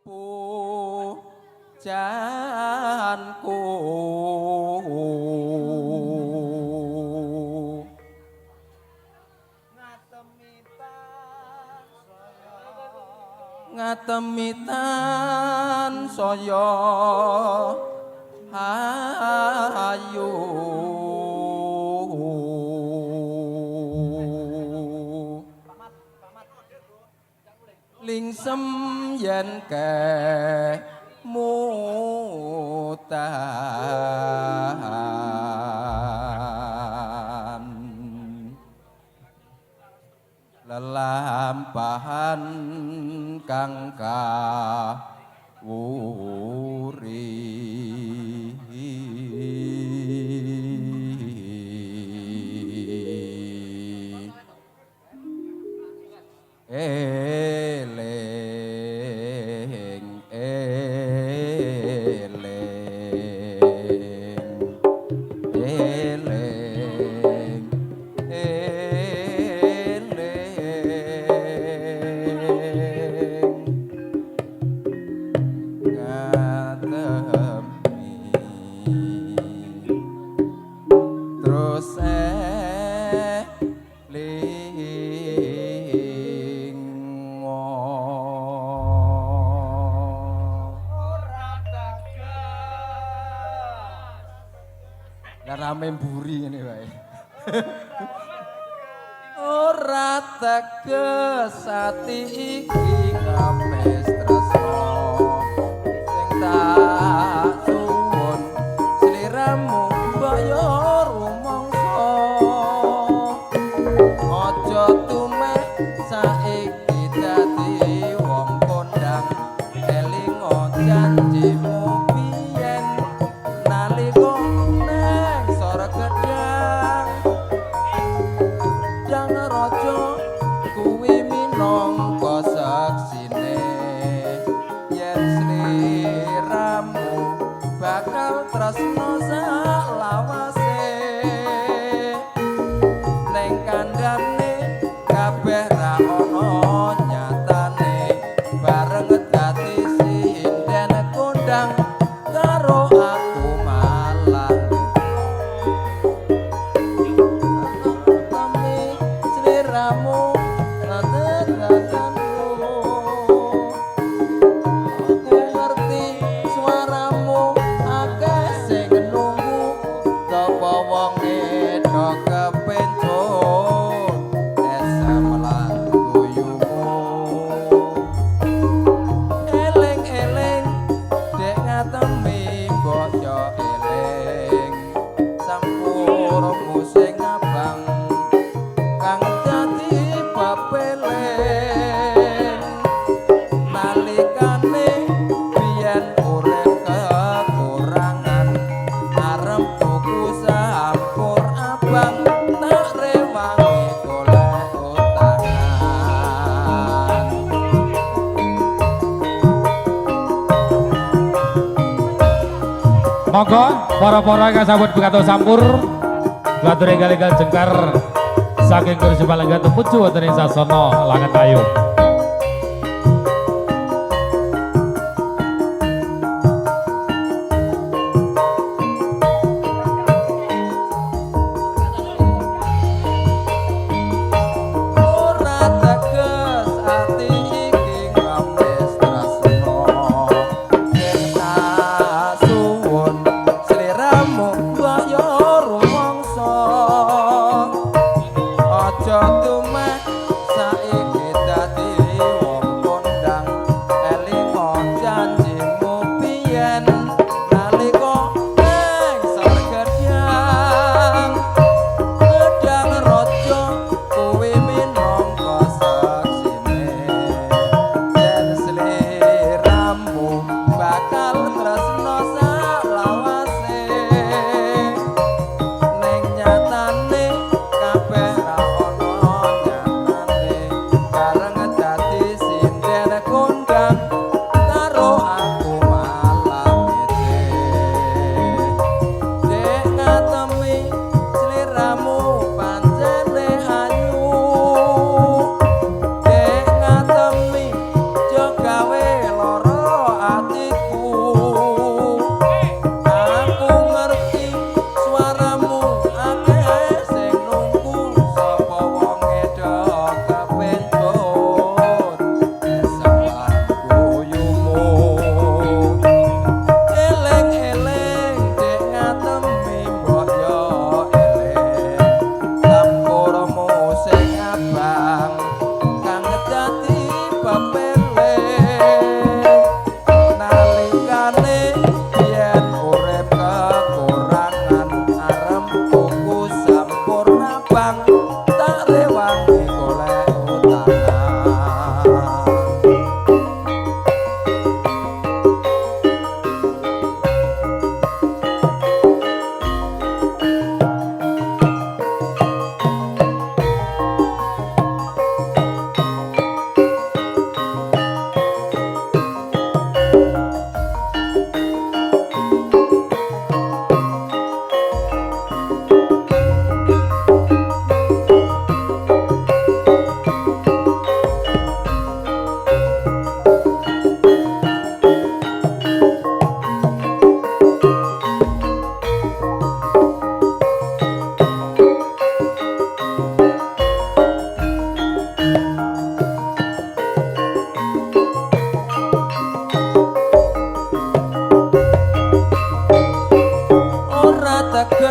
Pujanku ngatemi tansaya hayu lingsem yen kemutan lelampahan kang kawuri. Eling eling eling eling ngatemi terus eling. Ora tegas. Lah rame mburi ngene wae. Ora teges ati iki ngemes tresno sing tak suwun sliramu mbok yo rumangsa aja tumeh saiki dadi wong kondang elingo janjimu biyen nalika neng sor gedang dang raja kuwi minangka saksine yen sliramu bakal tresno salawase ning kandhane kabeh ra ana nyatane bareng dadi sinden kondang karo aku malah temi sliramu ngategakanku. Aku ngerti suaramu akeh sing nunggu sapa wonge do kepencut esem lan guyumu. Eling-eling dek ngatemi mbok yo eling sampurmu sing abang kang dadi pepeling nalikane biyen urip kekurangan arep tuku sampur abang tak rewangi golek utangan. Monggo para-para ingkang sampun pikantuk sampur katur enggal-enggal jengkar saking kursi palenggan tumuju wonten ing sasana langen ayu. Ora teges ati iki ngemes tresno sing tak suwun sliramu mbok yo rumangsa aja tumeh saiki dadi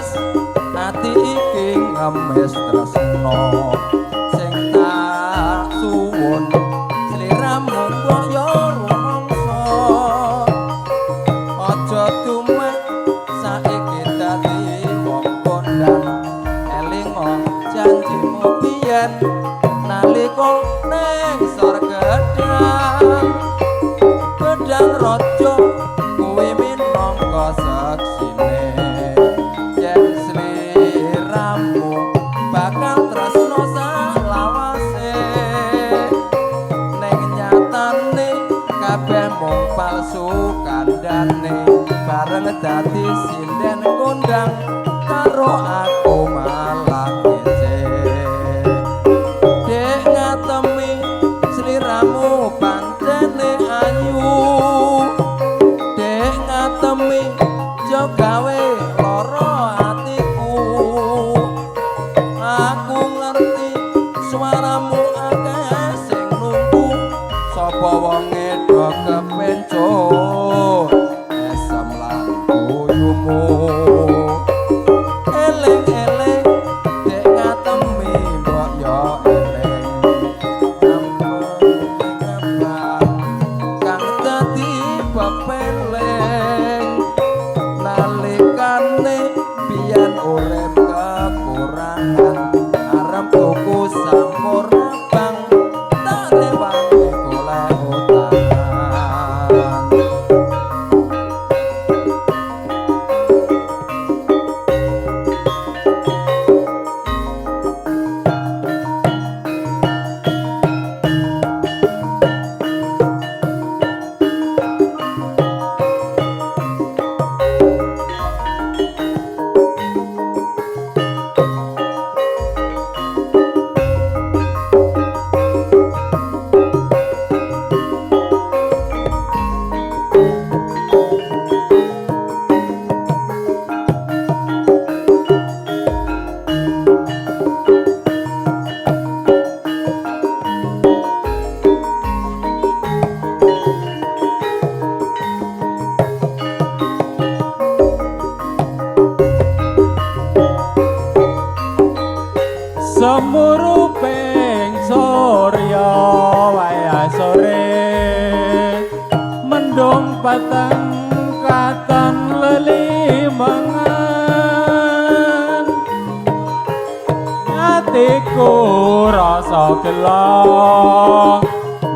pantes ati iki ngemis tresno sing tak suwun sliramu mbok yo rumangsa aja dumeh saiki dadi wong kondang elingo janjimu biyen nalika ning sor gedang gedang raja kuwi minangka saksine yen sliramu bakal tresno salawase ning nyatane kabeh mung palsu kandhane bareng dadi sinden kondang karo aku malah ngece. Dek ngatemi sliramu pancene ayu, dek ngatemi jo gawe lara atiku. Aku ngerti suaramu akeh sing nunggu, sapa wonge do kepencut esem lan guyumu. Eling-eling dek ngatemi mbok yo eling ngabang kang dadi pepeling nalikane biyen urip kekurangan arep tuku sampur abang tak rewangi golek utangan. Semuruping surya wayah sore mendung peteng katon lelimengan atiku rasa gelo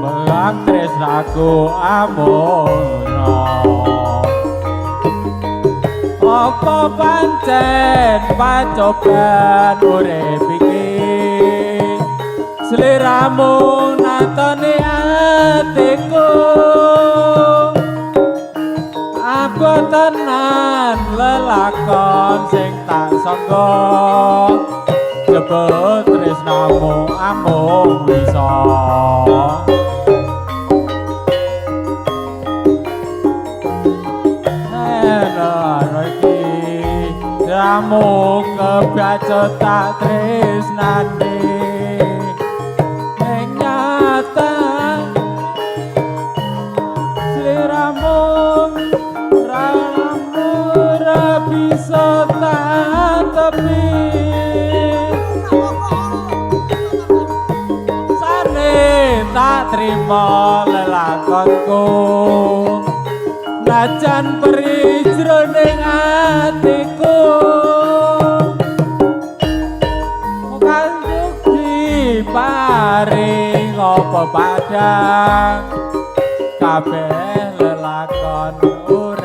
melang tresnaku amono. Apa pancen pacoban urip iki sliramu natoni atiku abot tenan lelakon sing tak sangka jebul tresnamu amung wisa. Ramu kebacut tak tresnani ing nyata sliramu ramu ora bisa tak tepi sane tak trimo lelakonku najan peri jroning atiku kanduk diparing apa padang kabeh lelakon urip.